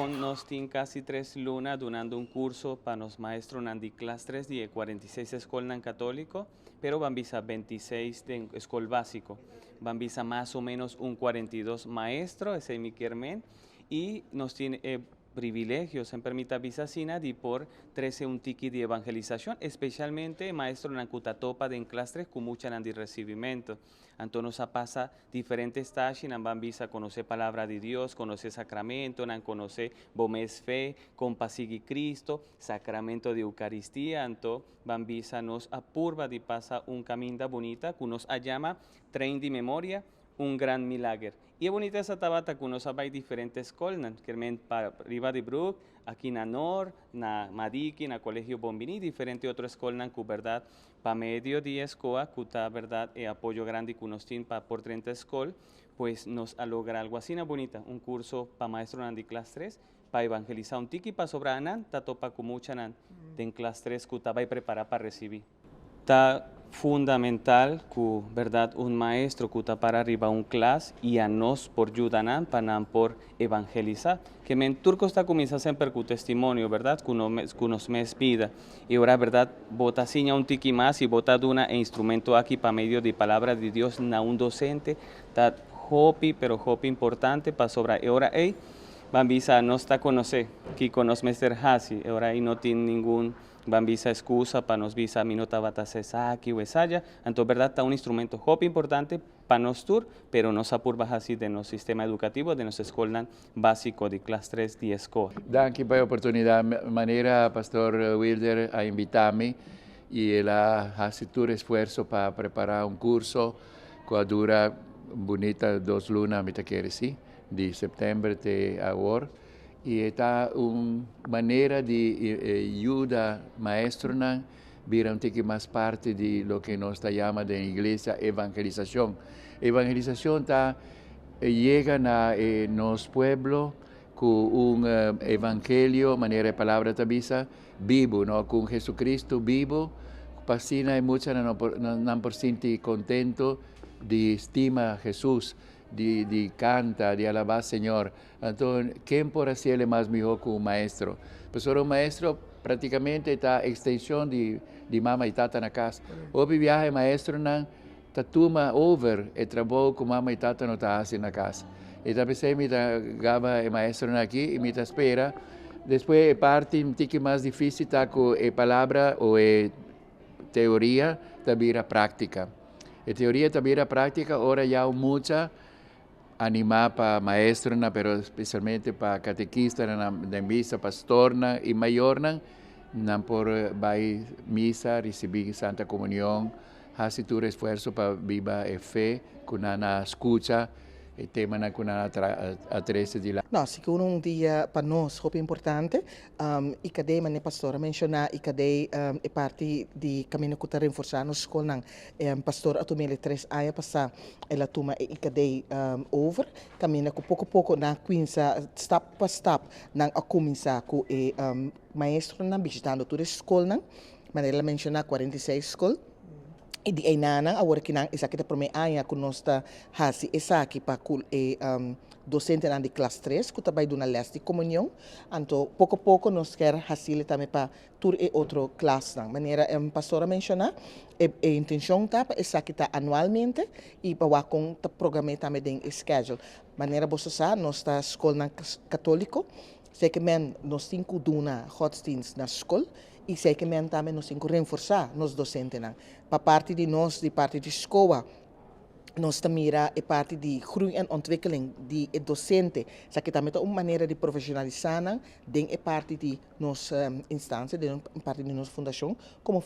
Kon nos tin kasi 3 luna dunando un kurso pa nos maestronan di klas 3 di 46 skolnan katóliko, pero ban bisa 26 di skol básiko. Ban bisa mas o ménos un 42 maestro, esei mi ke men, i nos tin privilegio, semper mi ta bisa asina, di por trese un tiki di evangelisashon, espesialmente maestronan ku ta topa den klas 3 ku muchanan di resibimentu. Anto nos a pasa diferente stage, nan ban bisa konosé palabra di Dios, konosé sakramento, nan konosé bo mes fe, kon pa sigui Cristo, sakramento di Eukaristia. Anto ban bisa nos a purba di pasa un kaminda bunita, ku nos a yama Trein di Memoria, un gran milager. I e bunitesa tabata ku nos a bai diferente skolnan, ke men pa riba di brug, aki na Noord, na Madiki, na Kolegio Bombini, diferente otro skolnan ku berdat pa medio di SKOA, ku ta berdat e apoyo grandi ku nos tin pa por 30 skol, pues nos a logra algu asina bunita, un kurso pa maestronan di klas 3, pa evangelisá un tiki, pasobra nan ta topa ku muchanan den klas 3 ku ta bai prepará pa risibí. Ta fundamental ku berdat un maestro ku ta para riba un klas i a nos por yuda nan pa nan por evangelisá. Ke men tur kos ta kuminsá semper ku testimonio, berdat? Ku nos, ku nos mes bida. I ora berdat bo ta siña un tiki mas i bo ta duna e instrumento aki pa medio di palabra di Dios na un dosente, ta hopi, pero hopi importante pasobra e ora ei ban bisa nos ta konosé kiko nos mester hasi. E ora ei no tin ningun, ban bisa, ekskusa pa nos bisa mi no tabata esaki o esaya. Anto berdat ta un instrumento hopi importante pa nos tur, pero nos a purba hasi den nos sistema edukativo, den nos skolnan básiko di klas 3 di skol. Danki pa e oportunidat. Manera Pastor Wilder a invitá mi i el a hasi tur esfuerso pa prepará un kurso ku a dura bunita 2 luna, mi ta kere si, di sèptèmber te awor. I ta un manera di yuda maestronan bira un tiki mas parti di loke nos ta yama den iglesia evangelisashon. Evangelisashon ta yega na nos pueblo ku un evangelio, manera e palabra ta bisa, bibu, no? Ku Jesucristo bibu, pa asina e muchanan nan por sinti kontentu di stima Jesus, di kanta, di alabá Señor. Anto, ken por hasi mas mihó ku un maestro? Pasobra un maestro práktikamente ta ekstenshon di mama i tata na kas. Hopi biaha maestronan ta tuma over e trabou ku mama i tata no ta hasi na kas. I ta p'esei mi ta gaba e maestronan aki i mi ta spera. Despues e parti un tiki mas difísil ta ku e palabra o e teoria ta bira práktika. E teoria ta bira práktika ora ya mucha animá pa maestronan, pero espesialmente pa katekistanan di misa, pastornan i mayornan, nan por bai misa, risibí Santa Komunion, hasi tur esfuerso pa biba e fe, ku nan a skucha, e temanan ku nan a trese di la. No, sigur un dia pa nos hopi importante. IKD, manera pastor a menshoná, IKD e parti di kaminda ku ta reforsá nos skolnan. Pastor a tum'é 3 aña pasá, el a tuma e IKD over. Kaminda ku poko poko nan a kuminsá stap pa stap, nan a kuminsá ku e maestronan bishitando tur e skolnan. Manera el a menshoná, 46 skol. I di einan awor ku nan esaki ta promé aña ku nos ta hasi esaki pa ku e dosentenan di klas 3 ku ta bai duna les di komunion. Anto poko poko nos ke hasi tambe pa tur e otro klasnan. Manera pastor a menshoná, e intenshon ta pa esaki ta anualmente i pa wak kon ta programá tambe den schedule. Manera bo sa, nos ta skolnan katóliko, ke men nos tin ku duna godsdienst na skol i ke men tambe nos tin ku reforsá nos dosentenan. Pa parti di nos, di parti di skol, nos ta mira e parti di groei en ontwikkeling di e dosente. Esaki tambe ta un manera di profeshonalisá den e parti di nos instansia, den parti di nos fundashon, komo